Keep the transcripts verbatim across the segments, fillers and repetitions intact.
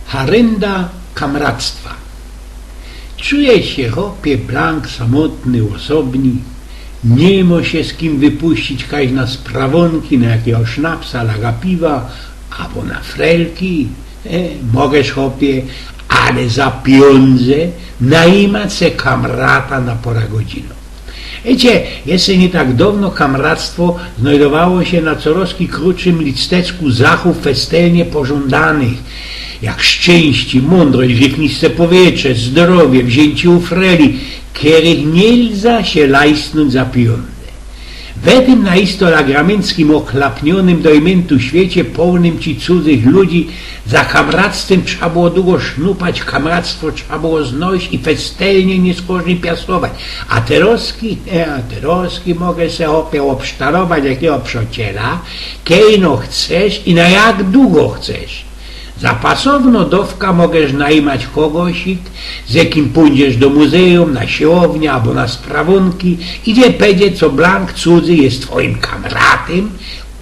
Harynda kamractwa. Czujesz sie, chopie, blank, samotny, ôsobny. Niy mŏsz sie z kim wypuścić, kaś na sprawōnki, na jakigo sznapsa, laga piwa, abo na frelki. E, możysz, chopie, ale za pijōndze najmać se kamrata na pŏra godziny. Wiycie, jeszcze niy tak downo kamractwo znojdowało sie na corŏz kruczym listeczku zachōw festelnie pożōndanych, jak szczynście, mōndrość, żywniczne powietrze, zdrowie, wziyńcie u freli, kerych niy mŏ sie lajsnōńć za pijōndze. We tym na isto lagramynckim, ôchlapniōnym do imyntu świecie, połnym ci cudzych ludzi, za kamractwym trza było dugo sznupać, kamractwo trza było znojś i festelnie niy skorzij piastować. A terŏzki, e, a terŏzki możysz se, chopie, ôbsztarować jakigo przociela, kej no chcesz i na jak dugo chcesz. Za pasowno dowka możysz najmać kogosik, ze kim pōńdziesz do muzeum, na siłowniã abo na sprawōnki, idzie pedzie, co blank cudzy je twojim kamratym,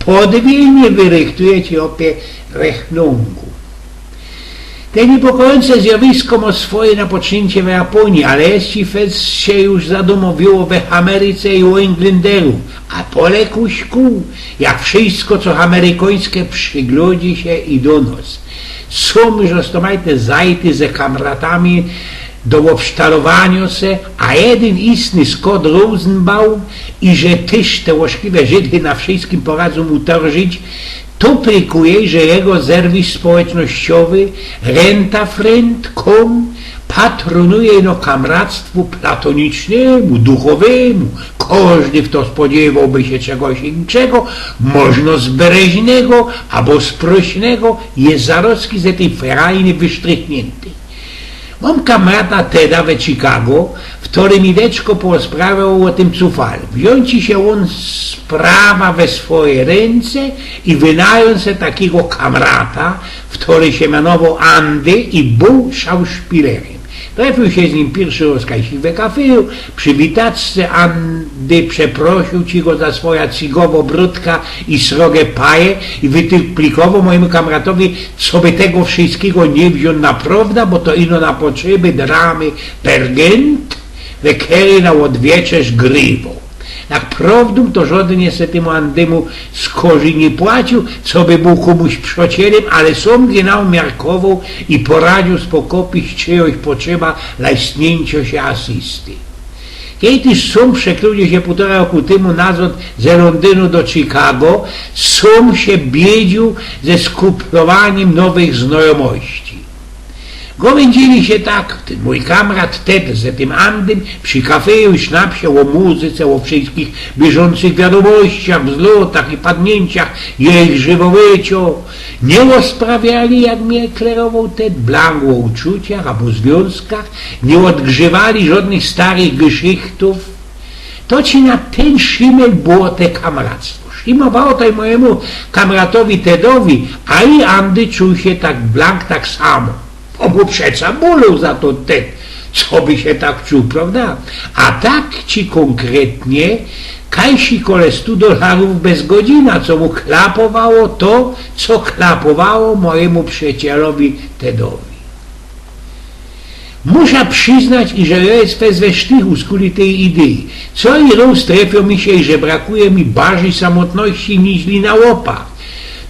podwilnie wyrychtuje ci, chopie, rechnōnku. Te niypokojące zjawisko mŏ swoje napoczyncie w Japonii, ale jeszcze fest sie już zadomowiło we Ameryce i u Englanderōw, a po lekuśku, jak wszysko, co amerykańske, prziglodzi sie i do nŏs. Sōm już roztōmajte zajty ze kamratami do ôbsztarowaniŏ se, a jedyn istny Scott Rosenbaum, i że tyż te ôszkliwe Żydy na wszyskim poradzōm utrzić, to prikuje, że jego serwis społecznościowy Rentafriend kropka com patronuje ino kamractwu platonicznymu, duchowemu. Kożdy, fto spodziywałby sie czegoś inkszego, możno zbreźnego abo sprōśnego, je zarŏzki ze tyj ferajny wysztrychniynty. Mōm kamrata Teda we Chicago, ftory mi deczko porozprawiał ô tym, co fal. Wziōnci sie ôn sprawa we swoje rynce i wynajōm se takigo kamrata, ftory sie mianowoł Andy i bōł szauszpilerym. Trefiōł sie z nim piyrszy rŏz kajś we kafyju, przi witacce Andy przeprosiōł ci go za swoja cygowo brudka i srogie paje i wytykplikowoł mojymu kamratowi, coby tego wszyskigo niy wziōn na prowda, bo to ino na potrzeby dramy Pergent, we kerej na ôdwieczerz grywoł. Tak prowdōm to żŏdyn jeszcze tymu Andymu skorzij niy płaciōł, coby bōł kōmuś przocielym, ale sōm genau miarkowoł i poradziōł spokopić czyjŏś potrzeba lajstniyncio sie asysty. Kej tyż sōm przekludzi sie pōłtora roku tymu nazŏd ze Londynu do Chicago, sōm sie biydziōł ze skuplowanim nowych znajōmości. Gŏwyndzili sie tak tyn mōj kamrat Ted ze tym Andym przi kafyju i sznapsie ô muzyce, ô wszyskich bieżōncych wiadōmościach, wzlotach i padniyńciach jejich żywowyciŏ. Niy ôsprawiali, jak mie klerowoł Ted, blank ô uczuciach abo zwiōnzkach, niy ôdgrzywali żŏdnych starych gyszichtōw. To ci na tyn szimel było te kamractwo. Szimowało to i mojymu kamratowi Tedowi, a i Andy czuł sie tak blank tak samo. Bo mu przeca bolōł za to Ted, coby sie tak czuł, prowda? A tak ci kōnkretnie, kajsi kole stu dolarōw bez godzina, co mu klapowało to, co klapowało mojymu przecielowi Tedowi. Musza prziznać, iże jŏ je fest we sztych uskuli tyj idyi. Co i rŏz trefiŏ mi sie, iże brakuje mi barżyj samotności niźli na ôpa.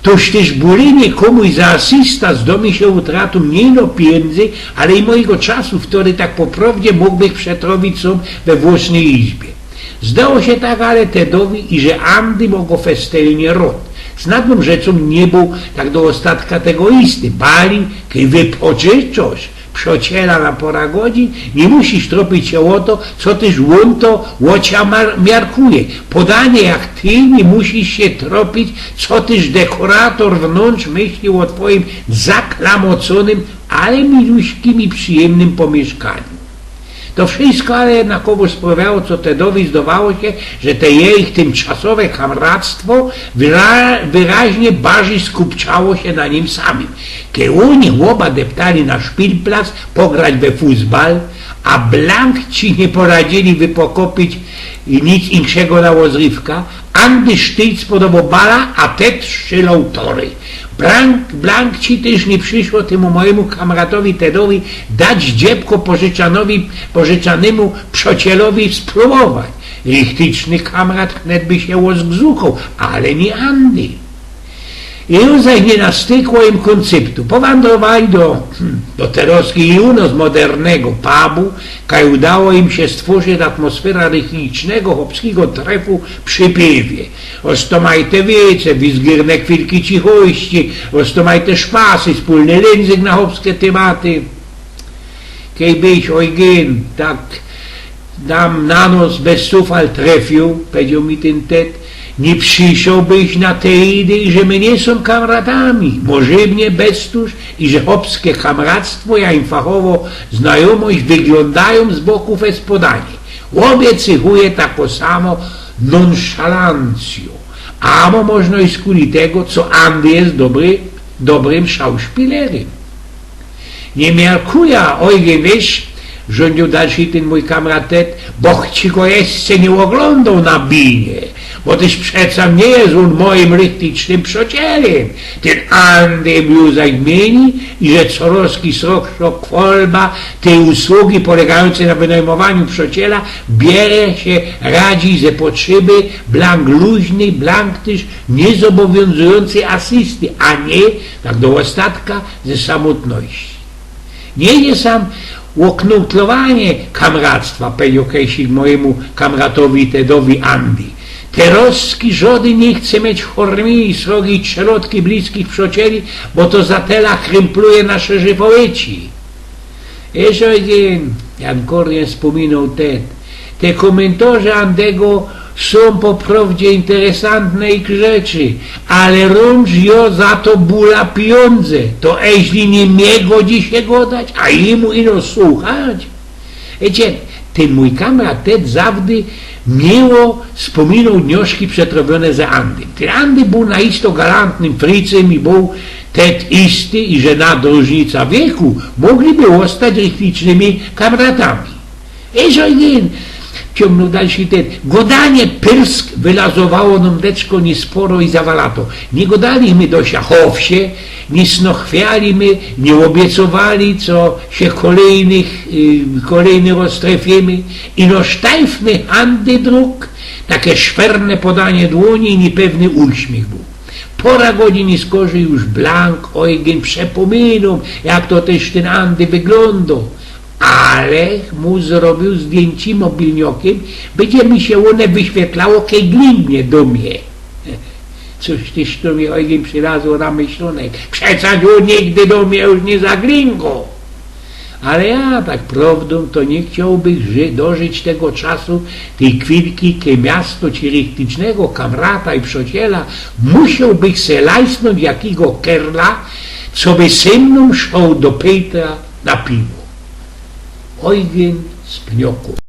Tōż tyż bōlynie kōmuś za asysta zdŏ mi sie utratōm niy ino pijōndzy, ale i mojigo czasu, ftory tak po prowdzie mōgłbych przetrowić sōm we własnyj izbie. Zdało sie tak ale Tedowi, iże Andy mŏ go festelnie rŏd. Z nadnōm rzeczōm niy bōł tak do ôstatka egoisty. Bali, kej wypożyczŏsz przociela na pora godzin, niy musisz tropić sie ô to, co tyż ôn to ô cia mar-, miarkuje. Podanie jak ty, niy musisz sie tropić, co tyż dekorator wnōntrz myśli ô twojim zaklamocōnym, ale miluśkim i przijymnym pōmiyszkaniu. To wszysko ale jednakowo sprawiało, co Tedowi zdŏwało sie, że te jejich tymczasowe kamractwo wyra-, wyraźnie barżyj skupczało sie na nim samim. Kej ôni ôba deptali na szpilplac pograć we fusbal, a blank ci niy poradzili wypokopić i nic inkszego na ôzrywka, Andy Sztyjc podowoł bala, a Ted strzyloł tory. Blank, blank ci tyż niy prziszło tymu mojimu kamratowi Tedowi dać dziebko pożyczanymu przocielowi spróbować. Richtyczny kamrat wnet by sie ôzgzukoł, ale niy Andy. I już zaś niy nastykło im kōncyptu. Powandrowali do, do terŏzki i u nos modernego pubu, kaj udało im sie stworzyć atmosfera richtycznego chopskigo trefu przi piwie. Ôstomajte wice, wizgyrne kwilki cichości, ôstomajte szpasy, spōlny lynzyk na chopske tymaty. Kej byś, Ojgyn, tak nam na nos bez sufal trefiōł, pedzioł mi tyn Ted, niy prziszołbyś na te idy, że my niy sōm kamratami, możebnie bez tōż, i że chopske kamractwo, ja im fachowo znajōmość, wyglōndajōm z boku fest podanie. Ôbiecychuję tako samo nonszalancjōm. Amo możno i skuli tego, co Andy je dobry, dobrym szauspilerym. Niy miarkuja, Ojgyn, wiysz, rzōndziōł dalszy tyn mōj kamrat Ted, boch ci go jeszcze niy ôglōndoł na binie, bo tyż przeca niy je ôn mojim richtycznym przocielym. Tyn Andy im już zaś mieni, i że corozki srok, srok kolba tyj usługi polegajōncyj na wynajmowaniu przociela bierze sie radzi ze potrzeby blank luźnyj, blank tyż niy zobowiōnzujōncyj asysty, a niy, tak do ôstatka, ze samotności. Niy idzie sam ô knutlowanie kamractwa, pedzioł kejsik mojimu kamratowi Tedowi Andy. Terŏzki żodyn niy chce mieć hormije srogij trzeciej bliskich przocieli, bo to za tela krympluje nasze żywołyci. Jeszcze jedyn, jak gornie spōminōł Ted, te kōmyntorze Andego sōm po prowdzie interesantne i grzeczy, ale rōndż jŏ za to bula pijōndze, to eźli niy mie godzi sie godać, a jimu ino słuchać? Wiycie, tyn mōj kamrat Ted zawdy miło spōminōł dnioszki przetrowiyne ze Andym. Tyn Andy bōł na isto galantnym fricym i bōł Ted isty, i że na różnica wieku mogliby ôstać richtycznymi kamratami. Jeszcze jedyn, ciōngnōł dalszy Ted, godanie pyrsk wylazowało nōm deczko niesporo i zawalato. Niy godaliśmy do sia ô wsie, niy snochwialiśmy, niy ôbiecowali, co sie kolejnych, y, kolejny rŏz trefimy. Ino sztajfny Andy druk, take szwerne podanie dłoni i niypewny uśmiech bōł. Pora godzin i skorzij już blank, Ojgyn, przepōminōm, jak to tyż tyn Andy wyglōndoł. Ale mu zrobiōł zdjynci mobilniokym, bydzie mi sie ône wyświetlało, kej glingnie do mie. Coś tyż to mie, Ojgyn, przilazło na myślōnek. Przeca już nigdy do mie już niy zaglingŏ. Ale ja, tak prowdōm, to niy chciołbych ży-, dożyć tego czasu, tyj kwilki, kej miasto ci richtycznego kamrata i przociela musiołbych se lajsnōńć jakigo kerla, co by ze mnōm szoł do Pejtra na piwo. Ojgyn z Pniokōw.